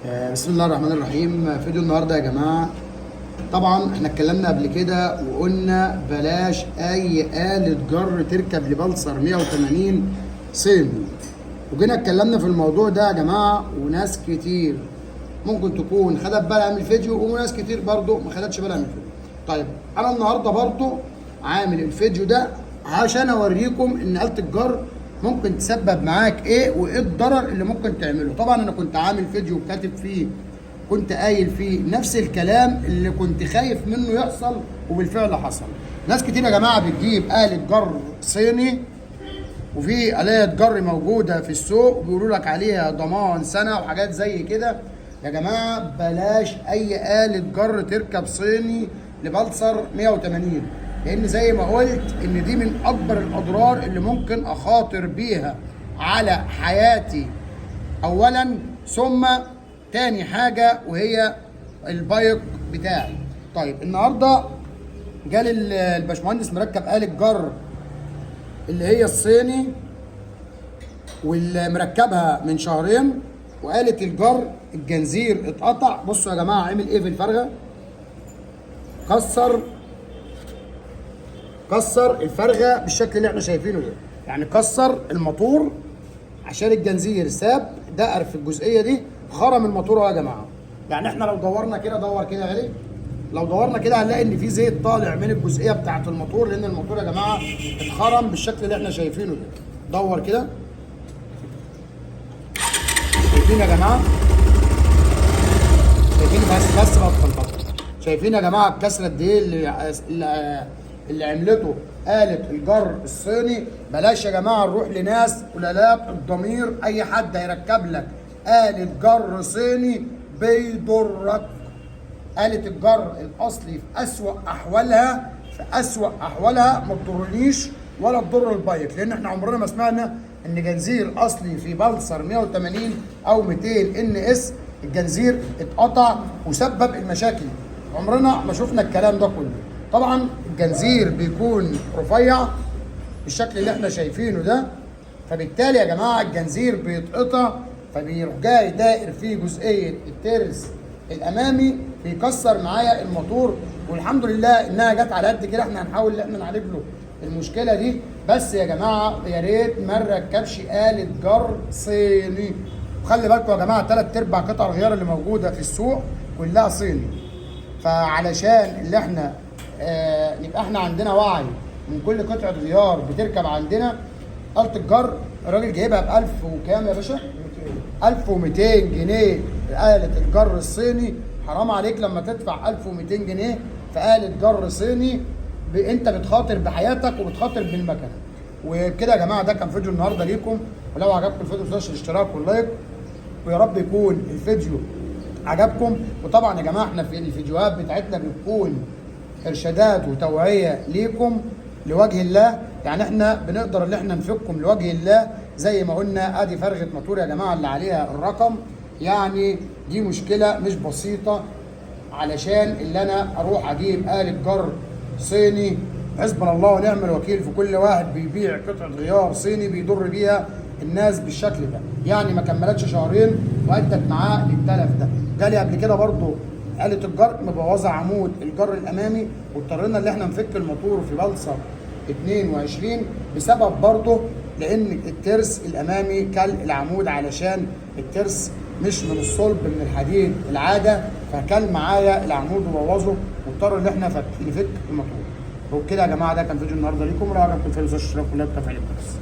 بسم الله الرحمن الرحيم. فيديو النهارده يا جماعة، طبعا احنا اتكلمنا قبل كده وقلنا بلاش اي آلة جر تركب لبلسر 180 صيني، وجينا اتكلمنا في الموضوع ده يا جماعة، وناس كتير ممكن تكون خدت بالها من الفيديو، وناس كتير برضو ما خدتش بالها من الفيديو. طيب انا النهارده برضو عامل الفيديو ده عشان اوريكم ان آلة الجر ممكن تسبب معاك ايه، وايه الضرر اللي ممكن تعمله. طبعا انا كنت عامل فيديو كاتب فيه، كنت قايل فيه نفس الكلام اللي كنت خايف منه يحصل، وبالفعل حصل. ناس كتير يا جماعة بتجيب آلة جر صيني، وفي آلات جر موجودة في السوق وبيقولوا لك عليها ضمان سنة وحاجات زي كده. يا جماعة بلاش أي آلة جر تركب صيني لبلسر 180، لأن زي ما قلت إن دي من أكبر الأضرار اللي ممكن أخاطر بيها على حياتي أولا، ثم تاني حاجة وهي البايك بتاعي. طيب النهاردة جالي الباشمهندس مركب آلة جر اللي هي الصيني، واللي مركبها من شهرين، وآلة الجر الجنزير اتقطع. بصوا يا جماعة عمل ايه في الفرغة، كسر الفرغة بالشكل اللي احنا شايفينه ده، يعني كسر الموتور عشان الجنزير ساب دقر في الجزئية دي، خرم الموتور اهو يا جماعة. يعني احنا لو دورنا كده، دور كده يا غالي، لو دورنا كده هنلاقي ان في زيت طالع من الجزئية بتاعة الموتور، لان الموتور يا جماعة اتخرم بالشكل اللي احنا شايفينه ده. دور كده، شايفين يا جماعة؟ شايفين؟ بس بطل. شايفين يا جماعة الكسرة قد ايه اللي عملته آلة الجر الصيني؟ بلاش يا جماعة نروح لناس قلالات الضمير، اي حد هيركب لك آلة جر صيني بيضرك. آلة الجر الأصلي في أسوأ أحوالها، في أسوأ أحوالها ما تضرنيش ولا تضر البايك، لأن احنا عمرنا ما سمعنا إن جنزير أصلي في بلسر 180 أو 200 NS الجنزير اتقطع وسبب المشاكل، عمرنا ما شفنا الكلام ده كله. طبعا الجنزير بيكون رفيع بالشكل اللي احنا شايفينه ده، فبالتالي يا جماعة الجنزير بيتقطع، فبيروح جاي دائر فيه جزئية الترس الأمامي، بيكسر معايا الموتور. والحمد لله إنها جت على قد كده، احنا هنحاول إن احنا نعالج له المشكلة دي. بس يا جماعة يا ريت ما نركبش آلة جر صيني. وخلي بالكم يا جماعة 3/4 قطع الغيار اللي موجودة في السوق كلها صيني، فعلشان اللي احنا نبقى احنا عندنا وعي من كل قطعة غيار بتركب عندنا. آلة الجر الراجل جايبها ب1000 وكام يا باشا؟ 1200 جنيه آلة الجر الصيني. حرام عليك لما تدفع 1200 جنيه في آلة جر صيني، انت بتخاطر بحياتك وبتخاطر بالمكنة. وبكده يا جماعة ده كان فيديو النهاردة ليكم، ولو عجبكم الفيديو ما تنسوش الاشتراك وال like، ويا رب يكون الفيديو عجبكم. وطبعا يا جماعة احنا في الفيديوهات بتاعتنا بتكون ارشادات وتوعية ليكم لوجه الله، يعني احنا بنقدر ان احنا نفككم لوجه الله. زي ما قلنا ادي فرغة موتور يا جماعة اللي عليها الرقم، يعني دي مشكلة مش بسيطة علشان اللي انا اروح اجيب آلة جر صيني. حسبنا الله ونعم الوكيل في كل واحد بيبيع قطعة غيار صيني بيضر بيها الناس بالشكل ده. يعني ما كملتش شهرين وادت معاه للتلف ده. جالي قبل كده برضو آلة الجر مبوظة عمود الجر الأمامي، واضطرينا ان احنا نفك الموتور في بلسر 22 بسبب برضو لأن الترس الأمامي كل العمود، علشان الترس مش من الصلب من الحديد العادة، فكل معايا العمود وبوظه، واضطر ان احنا نفك الموتور. وبكده يا جماعة ده كان فيديو النهارده ليكم، ولو عجبكم الفيديو ما تنسوش الاشتراك وال like وتفعيل الجرس.